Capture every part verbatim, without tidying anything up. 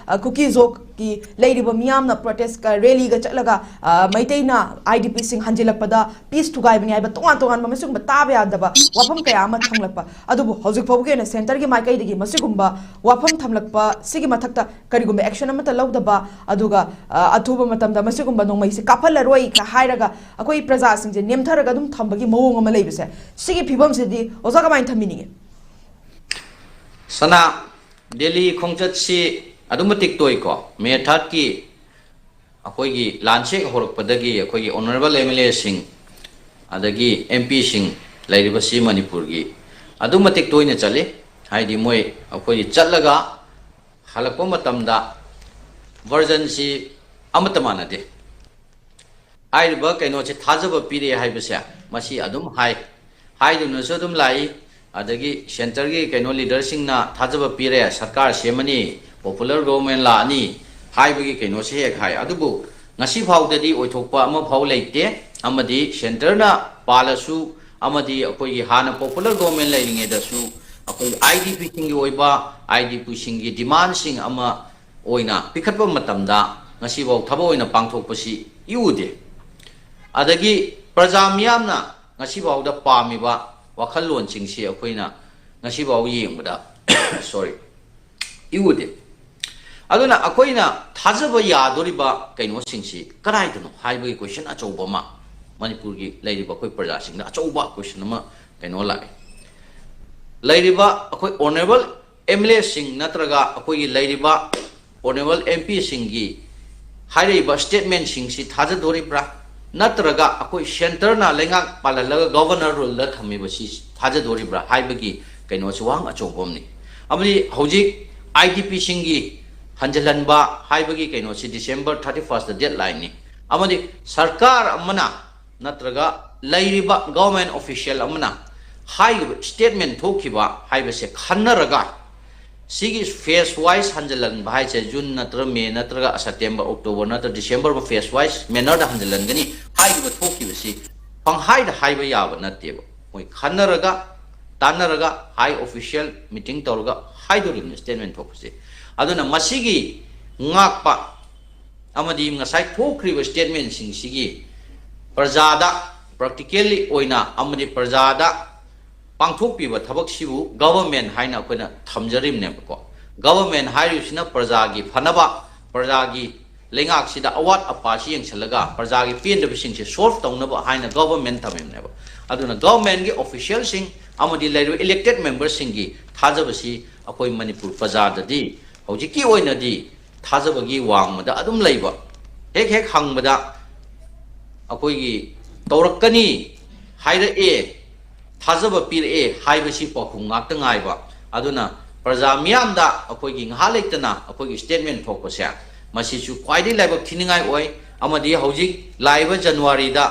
ꯑ, ꯀꯨꯀꯤ ꯖꯣꯛꯀꯤ ꯂꯩꯔꯤꯕ ꯃꯤꯌꯥꯝꯅ ꯄ꯭ꯔꯣꯇꯦꯁꯀ ꯔꯦꯂꯤꯒ ꯆꯠꯂꯒ, ꯑ, ꯃꯩꯇꯩꯅ ꯑꯥꯏ ꯗꯤ ꯄꯤꯁꯤꯡ ꯍꯟꯖꯤꯜꯂꯛꯄꯗ ꯄꯤꯁ ꯊꯨꯒꯥꯏꯕꯅꯤ ꯍꯥꯏꯕ ꯇꯣꯉꯥꯟ ꯇꯣꯉꯥꯟꯕ ꯃꯁꯤꯒꯨꯝꯕ ꯇꯥꯕ ꯌꯥꯗꯕ ꯋꯥꯐꯝ ꯀꯌꯥ ꯑꯃ ꯊꯝꯂꯛꯄ꯫ ꯑꯗꯨꯕꯨ ꯍꯧꯖꯤꯛ ꯐꯥꯎꯕꯒꯤ ꯑꯣꯏꯅ ꯁꯦꯟꯇꯔꯒꯤ ꯃꯥꯏꯀꯩꯗꯒꯤ ꯃꯁꯤꯒꯨꯝꯕ ꯋꯥꯐꯝ ꯊꯝꯂꯛꯄ ꯁꯤꯒꯤ ꯃꯊꯛꯇ ꯀꯔꯤꯒꯨꯝꯕ ꯑꯦꯛꯁꯟ ꯑꯃꯠꯇ ꯂꯧꯗꯕ, ꯑꯗꯨꯒ, ꯑ, ꯑꯊꯨꯕ ꯃꯇꯝꯗ ꯃꯁꯤꯒꯨꯝꯕ ꯅꯣꯡꯃꯩꯁꯤ ꯀꯥꯞꯍꯜꯂꯔꯣꯏ ꯀ ꯍꯥꯏꯔꯒ ꯑꯩꯈꯣꯏ ꯄ꯭ꯔꯖꯥꯁꯤꯡꯁꯦ ꯅꯦꯝꯊꯔꯒ ꯑꯗꯨꯝ ꯊꯝꯕꯒꯤ ꯃꯑꯣꯡ ꯑꯃ ꯂꯩꯕꯁꯦ, ꯁꯤꯒꯤ ꯐꯤꯕꯝꯁꯤꯗꯤ ꯑꯣꯖꯥ ꯀꯃꯥꯏꯅ ꯊꯝꯕꯤꯅꯤꯡꯉꯤ? ꯁꯅꯥ, ꯗꯦꯜꯂꯤ ꯈꯣꯡꯆꯠꯁꯤ ꯑꯗꯨꯝ ꯃꯇꯤꯛ ꯇꯣꯏꯀꯣ꯫ ꯃꯦ ꯊꯥꯔꯠꯀꯤ ꯑꯩꯈꯣꯏꯒꯤ ꯂꯥꯟꯁꯦꯛ ꯍꯧꯔꯛꯄꯗꯒꯤ ꯑꯩꯈꯣꯏꯒꯤ ꯑꯣꯅꯔꯦꯕꯜ ꯑꯦꯝ ꯑꯦꯜ ꯑꯦꯁꯤꯡ ꯑꯗꯒꯤ ꯑꯦꯝ ꯄꯤꯁꯤꯡ ꯂꯩꯔꯤꯕꯁꯤ ꯃꯅꯤꯄꯨꯔꯒꯤ ꯑꯗꯨꯝ ꯃꯇꯤꯛ ꯇꯣꯏꯅ ꯆꯠꯂꯤ꯫ ꯍꯥꯏꯗꯤ ꯃꯣꯏ ꯑꯩꯈꯣꯏꯒꯤ ꯆꯠꯂꯒ ꯍꯜꯂꯛꯄ ꯃꯇꯝꯗ ꯚꯔꯖꯟꯁꯤ ꯑꯃꯠꯇ ꯃꯥꯟꯅꯗꯦ꯫ ꯍꯥꯏꯔꯤꯕ ꯀꯩꯅꯣꯁꯦ ꯊꯥꯖꯕ ꯄꯤꯔꯦ ꯍꯥꯏꯕꯁꯦ ꯃꯁꯤ ꯑꯗꯨꯝ ꯍꯥꯏ, ꯍꯥꯏꯗꯨꯅꯁꯨ ꯑꯗꯨꯝ ꯂꯥꯛꯏ꯫ ꯑꯗꯒꯤ ꯁꯦꯟꯇꯔꯒꯤ ꯀꯩꯅꯣ ꯂꯤꯗꯔꯁꯤꯡꯅ ꯊꯥꯖꯕ ꯄꯤꯔꯦ, ꯁꯔꯀꯥꯔ ꯁꯦꯝꯃꯅꯤ, ꯄꯣꯄꯨꯂꯔ ꯒꯣꯚꯔꯟꯃꯦꯟ ꯂꯥꯛꯑꯅꯤ ꯍꯥꯏꯕꯒꯤ ꯀꯩꯅꯣꯁꯦ ꯍꯦꯛ ꯍꯥꯏ꯫ ꯑꯗꯨꯕꯨ ꯉꯁꯤ ꯐꯥꯎꯗꯗꯤ ꯑꯣꯏꯊꯣꯛꯄ ꯑꯃꯐꯥꯎ ꯂꯩꯇꯦ꯫ ꯑꯃꯗꯤ ꯁꯦꯟꯇꯔꯅ ꯄꯥꯜꯂꯁꯨ, ꯑꯃꯗꯤ ꯑꯩꯈꯣꯏꯒꯤ ꯍꯥꯟꯅ ꯄꯣꯄꯨꯂꯔ ꯒꯣꯚꯔꯟꯃꯦꯟ ꯂꯩꯔꯤꯉꯩꯗꯁꯨ ꯑꯩꯈꯣꯏ ꯑꯥꯏ ꯗꯤ ꯄꯤꯁꯤꯡꯒꯤ ꯑꯣꯏꯕ, ꯑꯥꯏ ꯗꯤ ꯄꯤꯁꯤꯡꯒꯤ ꯗꯤꯃꯥꯟꯁꯤꯡ ꯑꯃ ꯑꯣꯏꯅ ꯄꯤꯈꯠꯄ ꯃꯇꯝꯗ ꯉꯁꯤꯐꯥꯎ ꯊꯕꯛ ꯑꯣꯏꯅ ꯄꯥꯡꯊꯣꯛꯄꯁꯤ ꯏꯎꯗꯦ꯫ ꯑꯗꯒꯤ ꯄ꯭ꯔꯖꯥ ꯃꯤꯌꯥꯝꯅ ꯉꯁꯤꯐꯥꯎꯗ ꯄꯥꯝꯃꯤꯕ ꯋꯥꯈꯜꯂꯣꯟꯁꯤꯡꯁꯤ ꯑꯩꯈꯣꯏꯅ ꯉꯁꯤꯐꯥꯎ ꯌꯦꯡꯕꯗ ꯁꯣꯔꯤ, ꯏꯎꯗꯦ꯫ ꯑꯗꯨꯅ ꯑꯩꯈꯣꯏꯅ ꯊꯥꯖꯕ ꯌꯥꯗꯣꯔꯤꯕ ꯀꯩꯅꯣꯁꯤꯡꯁꯤ ꯀꯗꯥꯏꯗꯅꯣ ꯍꯥꯏꯕꯒꯤ ꯀꯣꯏꯁꯟ ꯑꯆꯧꯕ ꯑꯃ ꯃꯅꯤꯄꯨꯔꯒꯤ ꯂꯩꯔꯤꯕ ꯑꯩꯈꯣꯏ ꯄ꯭ꯔꯖꯥꯁꯤꯡꯗ ꯑꯆꯧꯕ ꯀꯣꯏꯁꯟ ꯑꯃ ꯀꯩꯅꯣ ꯂꯥꯛꯑꯦ꯫ ꯂꯩꯔꯤꯕ ꯑꯩꯈꯣꯏ ꯑꯣꯅꯔꯦꯕꯜ ꯑꯦꯝ ꯑꯦꯜ ꯑꯦꯁꯤꯡ ꯅꯠꯇ꯭ꯔꯒ ꯑꯩꯈꯣꯏꯒꯤ ꯂꯩꯔꯤꯕ ꯑꯣꯅꯔꯦꯕꯜ ꯑꯦꯝ ꯄꯤꯁꯤꯡꯒꯤ ꯍꯥꯏꯔꯛꯏꯕ ꯁ꯭ꯇꯦꯠꯃꯦꯟꯁꯤꯡꯁꯤ ꯊꯥꯖꯗꯣꯔꯤꯕ꯭ꯔꯥ? ꯅꯠꯇ꯭ꯔꯒ ꯑꯩꯈꯣꯏ ꯁꯦꯟꯇꯔꯅ ꯂꯩꯉꯥꯛ ꯄꯥꯜꯍꯜꯂꯒ ꯒꯣꯚꯔꯅꯔ ꯔꯨꯜꯗ ꯊꯝꯃꯤꯕꯁꯤ ꯊꯥꯖꯗꯣꯔꯤꯕ꯭ꯔꯥ ꯍꯥꯏꯕꯒꯤ ꯀꯩꯅꯣꯁꯤ ꯋꯥꯍꯪ ꯑꯆꯧꯕ ꯑꯃꯅꯤ꯫ ꯑꯃꯗꯤ ꯍꯧꯖꯤꯛ ꯑꯥꯏ ꯗꯤ ꯄꯤꯁꯤꯡꯒꯤ ꯍꯟꯖꯤꯜꯍꯟꯕ ꯍꯥꯏꯕꯒꯤ ꯀꯩꯅꯣꯁꯤ ꯗꯤꯁꯦꯝꯕꯔ ꯊꯥꯔꯇꯤ ꯐꯥꯔꯁꯇ ꯗꯦꯠ ꯂꯥꯏꯟꯅꯤ꯫ ꯑꯃꯗꯤ ꯁꯔꯀꯥꯔ ꯑꯃꯅ ꯅꯠꯇ꯭ꯔꯒ ꯂꯩꯔꯤꯕ ꯒꯣꯚꯔꯟꯃꯦꯟ ꯑꯣꯐꯤꯁꯤꯌꯦꯜ ꯑꯃꯅ ꯍꯥꯏꯔꯤꯕ ꯁ꯭ꯇꯦꯠꯃꯦꯟ ꯊꯣꯛꯈꯤꯕ ꯍꯥꯏꯕꯁꯦ ꯈꯟꯅꯔꯒ ꯁꯤꯒꯤ ꯐꯦꯁ ꯋꯥꯏꯁ ꯍꯟꯖꯤꯜꯍꯟꯕ ꯍꯥꯏꯁꯦ ꯖꯨꯟ ꯅꯠꯇ꯭ꯔꯒ ꯃꯦ ꯅꯠꯇ꯭ꯔꯒ ꯁꯦꯞꯇꯦꯝꯕꯔ, ꯑꯣꯛꯇꯣꯕꯔ ꯅꯠꯇ꯭ꯔꯒ ꯗꯤꯁꯦꯝꯕꯔ ꯐꯦꯁ ꯋꯥꯏꯁ ꯃꯦꯅꯔꯗ ꯍꯟꯖꯤꯜꯍꯟꯒꯅꯤ ꯍꯥꯏꯔꯤꯕ ꯊꯣꯛꯈꯤꯕꯁꯤ ꯄꯪꯍꯥꯏꯗ ꯍꯥꯏꯕ ꯌꯥꯕ ꯅꯠꯇꯦꯕ꯫ ꯃꯣꯏ ꯈꯟꯅꯔꯒ ꯇꯥꯟꯅꯔꯒ ꯍꯥꯏ ꯑꯣꯐꯤꯁꯤꯌꯦꯜ ꯃꯤꯇꯤꯡ ꯇꯧꯔꯒ ꯍꯥꯏꯗꯣꯔꯤꯕꯅꯤ ꯁ꯭ꯇꯦꯠꯃꯦꯟ ꯊꯣꯛꯄꯁꯦ꯫ ꯑꯗꯨꯅ ꯃꯁꯤꯒꯤ ꯉꯥꯛꯄ ꯑꯃꯗꯤ ꯉꯁꯥꯏ ꯊꯣꯛꯈ꯭ꯔꯤꯕ statement ꯁꯤꯡꯁꯤꯒꯤ ꯄ꯭ꯔꯖꯥꯗ practically ꯑꯣꯏꯅ ꯑꯃꯗꯤ ꯄ꯭ꯔꯖꯥꯗ ꯄꯥꯡꯊꯣꯛꯄꯤꯕ ꯊꯕꯛꯁꯤꯕꯨ government ꯍꯥꯏꯅ ꯑꯩꯈꯣꯏꯅ ꯊꯝꯖꯔꯤꯕꯅꯦꯕꯀꯣ꯫ Government ꯍꯥꯏꯔꯤꯕꯁꯤꯅ ꯄ꯭ꯔꯖꯥꯒꯤ ꯐꯅꯕ, ꯄ꯭ꯔꯖꯥꯒꯤ ꯂꯩꯉꯥꯛꯁꯤꯗ ꯑꯋꯥꯠ ꯑꯄꯥꯁꯤ ꯌꯦꯡꯁꯤꯜꯂꯒ ꯄ꯭ꯔꯖꯥꯒꯤ ꯄꯦꯟꯗꯕꯁꯤꯡꯁꯦ solve ꯇꯧꯅꯕ ꯍꯥꯏꯅ government ꯊꯝꯃꯤꯕꯅꯦꯕ꯫ ꯑꯗꯨꯅ government ꯀꯤ official ꯁꯤꯡ ꯑꯃꯗꯤ ꯂꯩꯔꯤꯕ elected member ꯁꯤꯡꯒꯤ ꯊꯥꯖꯕꯁꯤ ꯑꯩꯈꯣꯏ ꯃꯅꯤꯄꯨꯔ ꯄ꯭ꯔꯖꯥꯗꯗꯤ ꯍꯧꯖꯤꯛꯀꯤ ꯑꯣꯏꯅꯗꯤ ꯊꯥꯖꯕꯒꯤ ꯋꯥꯡꯃꯗ ꯑꯗꯨꯝ ꯂꯩꯕ꯫ ꯍꯦꯛ ꯍꯦꯛ ꯍꯪꯕꯗ ꯑꯩꯈꯣꯏꯒꯤ ꯇꯧꯔꯛꯀꯅꯤ ꯍꯥꯏꯔꯛꯑꯦ, ꯊꯥꯖꯕ ꯄꯤꯔꯛꯑꯦ ꯍꯥꯏꯕꯁꯤ ꯄꯥꯎꯈꯨꯝ ꯉꯥꯛꯇ ꯉꯥꯏꯕ꯫ ꯑꯗꯨꯅ ꯄ꯭ꯔꯖꯥ ꯃꯤꯌꯥꯝꯗ ꯑꯩꯈꯣꯏꯒꯤ ꯉꯥꯏꯍꯥꯛ ꯂꯩꯇꯅ ꯑꯩꯈꯣꯏꯒꯤ statement ꯊꯣꯛꯄꯁꯦ, ꯃꯁꯤꯁꯨ ꯈ꯭ꯋꯥꯏꯗꯒꯤ ꯂꯥꯏꯕꯛ ꯊꯤꯅꯤꯡꯉꯥꯏ ꯑꯣꯏ꯫ ꯑꯃꯗꯤ ꯍꯧꯖꯤꯛ ꯂꯥꯛꯏꯕ ꯖꯅꯋꯥꯔꯤꯗ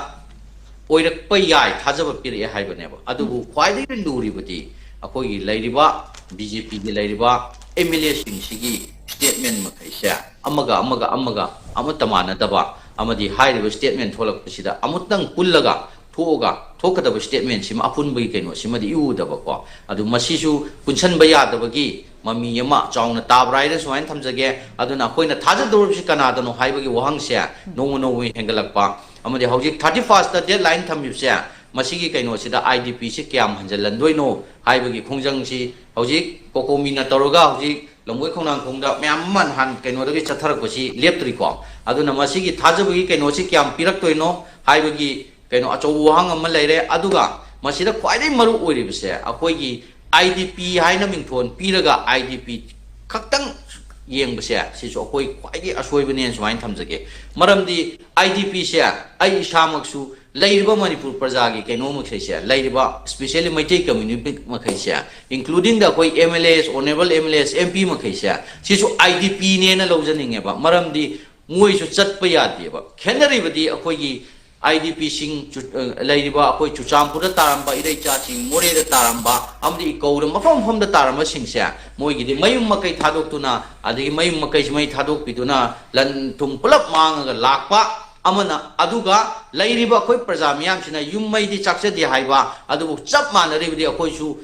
ꯑꯣꯏꯔꯛꯄ ꯌꯥꯏ, ꯊꯥꯖꯕ ꯄꯤꯔꯛꯑꯦ ꯍꯥꯏꯕꯅꯦꯕ꯫ ꯑꯗꯨꯕꯨ ꯈ꯭ꯋꯥꯏꯗꯒꯤ ꯂꯨꯔꯤꯕꯗꯤ ꯑꯩꯈꯣꯏꯒꯤ ꯂꯩꯔꯤꯕ BJP ꯒꯤ ꯂꯩꯔꯤꯕ MLA ꯁꯤꯡꯁꯤꯒꯤ statement ꯃꯈꯩꯁꯦ ꯑꯃꯒ ꯑꯃꯒ ꯑꯃꯒ ꯑꯃꯠꯇ ꯃꯥꯟꯅꯗꯕ, ꯑꯃꯗꯤ ꯍꯥꯏꯔꯤꯕ statement ꯊꯣꯛꯂꯛꯄꯁꯤꯗ ꯑꯃꯨꯛꯇꯪ ꯄꯨꯜꯂꯒ ꯊꯣꯛꯑꯒ ꯊꯣꯛꯀꯗꯕ statement ꯁꯤꯃ, ꯑꯄꯨꯟꯕꯒꯤ ꯀꯩꯅꯣꯁꯤꯃꯗꯤ ꯏꯎ ꯎꯗꯕꯀꯣ꯫ ꯑꯗꯨ ꯃꯁꯤꯁꯨ ꯄꯨꯟꯁꯤꯟꯕ ꯌꯥꯗꯕꯒꯤ ꯃꯃꯤ ꯑꯃ ꯆꯥꯎꯅ ꯇꯥꯕ꯭ꯔꯥ ꯍꯥꯏꯅ ꯁꯨꯃꯥꯏꯅ ꯊꯝꯖꯒꯦ꯫ ꯑꯗꯨꯅ ꯑꯩꯈꯣꯏꯅ ꯊꯥꯖꯗꯧꯔꯤꯕꯁꯤ ꯀꯅꯥꯗꯅꯣ ꯍꯥꯏꯕꯒꯤ ꯋꯥꯍꯪꯁꯦ ꯅꯣꯡꯃ ꯅꯣꯡꯃꯒꯤ ꯍꯦꯟꯒꯠꯂꯛꯄ, ꯑꯃꯗꯤ ꯍꯧꯖꯤꯛ thirty first ꯇ deadline ꯊꯝꯃꯤꯕꯁꯦ, ꯃꯁꯤꯒꯤ ꯀꯩꯅꯣꯁꯤꯗ IDP ꯁꯤ ꯀꯌꯥꯝ ꯍꯟꯖꯤꯜꯍꯟꯗꯣꯏꯅꯣ ꯍꯥꯏꯕꯒꯤ ꯈꯣꯡꯖꯪꯁꯤ ꯍꯧꯖꯤꯛ COCOMI ꯅ ꯇꯧꯔꯒ ꯍꯧꯖꯤꯛ ꯂꯝꯕꯣꯏ ꯈꯣꯡꯅꯥꯡꯈꯣꯡꯗ ꯃꯌꯥꯝ ꯑꯃ ꯅꯍꯥꯟ ꯀꯩꯅꯣꯗꯒꯤ ꯆꯠꯊꯔꯛꯄꯁꯤ ꯂꯦꯞꯇ꯭ꯔꯤꯀꯣ꯫ ꯑꯗꯨꯅ ꯃꯁꯤꯒꯤ ꯊꯥꯖꯕꯒꯤ ꯀꯩꯅꯣꯁꯤ ꯀꯌꯥꯝ ꯄꯤꯔꯛꯇꯣꯏꯅꯣ ꯍꯥꯏꯕꯒꯤ ꯀꯩꯅꯣ ꯑꯆꯧꯕ ꯋꯥꯍꯪ ꯑꯃ ꯂꯩꯔꯦ꯫ ꯑꯗꯨꯒ ꯃꯁꯤꯗ ꯈ꯭ꯋꯥꯏꯗꯒꯤ ꯃꯔꯨ ꯑꯣꯏꯔꯤꯕꯁꯦ, ꯑꯩꯈꯣꯏꯒꯤ IDP ꯍꯥꯏꯅ ꯃꯤꯡꯊꯣꯟ ꯄꯤꯔꯒ IDP ꯈꯛꯇꯪ ꯌꯦꯡꯕꯁꯦ, ꯁꯤꯁꯨ ꯑꯩꯈꯣꯏ ꯈ꯭ꯋꯥꯏꯗꯒꯤ ꯑꯁꯣꯏꯕꯅꯦꯅ ꯁꯨꯃꯥꯏꯅ ꯊꯝꯖꯒꯦ꯫ ꯃꯔꯝꯗꯤ IDP ꯁꯦ ꯑꯩ ꯏꯁꯥꯃꯛꯁꯨ ꯂꯩꯔꯤꯕ ꯃꯅꯤꯄꯨꯔ ꯄ꯭ꯔꯖꯥꯒꯤ ꯀꯩꯅꯣ ꯃꯈꯩꯁꯦ, ꯂꯩꯔꯤꯕ especially ꯃꯩꯇꯩ community ꯃꯈꯩꯁꯦ, including the ꯑꯩꯈꯣꯏ MLAs, honourable MLAs, MP ꯃꯈꯩꯁꯦ, ꯁꯤꯁꯨ IDP ꯅꯦꯅ ꯂꯧꯖꯅꯤꯡꯉꯦꯕ꯫ ꯃꯔꯝꯗꯤ ꯃꯣꯏꯁꯨ ꯆꯠꯄ ꯌꯥꯗꯦꯕ꯫ ꯈꯦꯠꯅꯔꯤꯕꯗꯤ ꯑꯩꯈꯣꯏꯒꯤ IDP ꯁꯤꯡ ꯆꯨ-, ꯑ, ꯂꯩꯔꯤꯕ ꯑꯩꯈꯣꯏ ꯆꯨꯔꯆꯥꯟꯄꯨꯔꯗ ꯇꯥꯔꯝꯕ ꯏꯔꯩꯆꯥꯁꯤꯡ, ꯃꯣꯔꯦꯗ ꯇꯥꯔꯝꯕ ꯑꯃꯗꯤ ꯏꯀꯧꯗ ꯃꯐꯝ ꯃꯐꯝꯗ ꯇꯥꯔꯝꯕꯁꯤꯡꯁꯦ, ꯃꯣꯏꯒꯤꯗꯤ ꯃꯌꯨꯝ ꯃꯀꯩ ꯊꯥꯗꯣꯛꯇꯨꯅ, ꯑꯗꯒꯤ ꯃꯌꯨꯝ ꯃꯀꯩꯁꯤ ꯃꯩ ꯊꯥꯗꯣꯛꯄꯤꯗꯨꯅ ꯂꯟ ꯊꯨꯝ ꯄꯨꯂꯞ ꯃꯥꯡꯉꯒ ꯂꯥꯛꯄ ꯑꯃꯅ, ꯑꯗꯨꯒ ꯂꯩꯔꯤꯕ ꯑꯩꯈꯣꯏ ꯄ꯭ꯔꯖꯥ ꯃꯤꯌꯥꯝꯁꯤꯅ ꯌꯨꯝ ꯃꯩꯗꯤ ꯆꯥꯛꯆꯗꯦ ꯍꯥꯏꯕ, ꯑꯗꯨꯕꯨ ꯆꯞ ꯃꯥꯟꯅꯔꯤꯕꯗꯤ ꯑꯩꯈꯣꯏꯁꯨ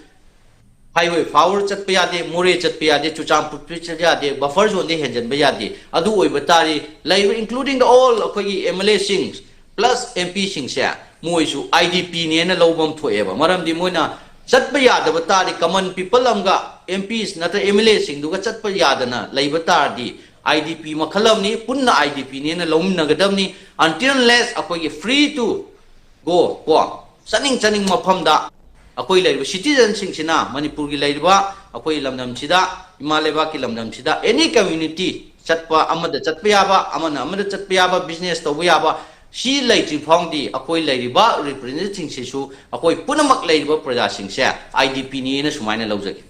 highway ꯐꯥꯎꯔ ꯆꯠꯄ ꯌꯥꯗꯦ, ꯃꯣꯔꯦ ꯆꯠꯄ ꯌꯥꯗꯦ, ꯆꯨꯔꯆꯥꯟꯄꯨꯔ ꯆꯠꯄ ꯌꯥꯗꯦ, buffer zoneꯗ ꯍꯦꯟꯖꯟꯕ ꯌꯥꯗꯦ꯫ ꯑꯗꯨ ꯑꯣꯏꯕ ꯇꯥꯔꯗꯤ ꯂꯩꯔꯤꯕ including the all ꯑꯩꯈꯣꯏꯒꯤ MLAꯁꯤꯡ plus MPꯁꯤꯡꯁꯦ ꯃꯣꯏꯁꯨ IDPꯅꯦꯅ ꯂꯧꯕ ꯑꯃ ꯊꯣꯛꯑꯦꯕ꯫ ꯃꯔꯝꯗꯤ ꯃꯣꯏꯅ ꯆꯠꯄ ꯌꯥꯗꯕ ꯇꯥꯔꯗꯤ, common people ꯑꯃꯒ MPs ꯅꯠꯇ꯭ꯔ MLAꯁꯤꯡꯗꯨꯒ ꯆꯠꯄ ꯌꯥꯗꯅ ꯂꯩꯕ ꯇꯥꯔꯗꯤ, IDP ꯃꯈꯜ ꯑꯃꯅꯤ, ꯄꯨꯟꯅ IDPꯅꯦꯅ ꯂꯧꯃꯤꯟꯅꯒꯗꯕꯅꯤ꯫ Until unless ꯑꯩꯈꯣꯏꯒꯤ free to go ꯀꯣ, ꯆꯠꯅꯤꯡ ꯆꯠꯅꯤꯡ ꯃꯐꯝꯗ ꯑꯩꯈꯣꯏ ꯂꯩꯔꯤꯕ citizenꯁꯤꯡꯁꯤꯅ, ꯃꯅꯤꯄꯨꯔꯒꯤ ꯂꯩꯔꯤꯕ ꯑꯩꯈꯣꯏ ꯂꯝꯗꯝꯁꯤꯗ, ꯏꯃꯥ ꯂꯩꯕꯥꯛꯀꯤ ꯂꯝꯗꯝꯁꯤꯗ any community ꯆꯠꯄ, ꯑꯃꯗ ꯆꯠꯄ ꯌꯥꯕ, ꯑꯃꯅ ꯑꯃꯗ ꯆꯠꯄ ꯌꯥꯕ, business ꯇꯧꯕ ꯌꯥꯕ, ꯁꯤ ꯂꯩꯇ꯭ꯔꯤ ꯐꯥꯎꯗꯤ ꯑꯩꯈꯣꯏ ꯂꯩꯔꯤꯕ representativeꯁꯤꯡꯁꯤꯁꯨ ꯑꯩꯈꯣꯏ ꯄꯨꯝꯅꯃꯛ ꯂꯩꯔꯤꯕ ꯄ꯭ꯔꯖꯥꯁꯤꯡꯁꯦ IDPꯅꯦꯅ ꯁꯨꯃꯥꯏꯅ ꯂꯧꯖꯒꯦ꯫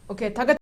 Okay, ꯊꯥꯒꯠ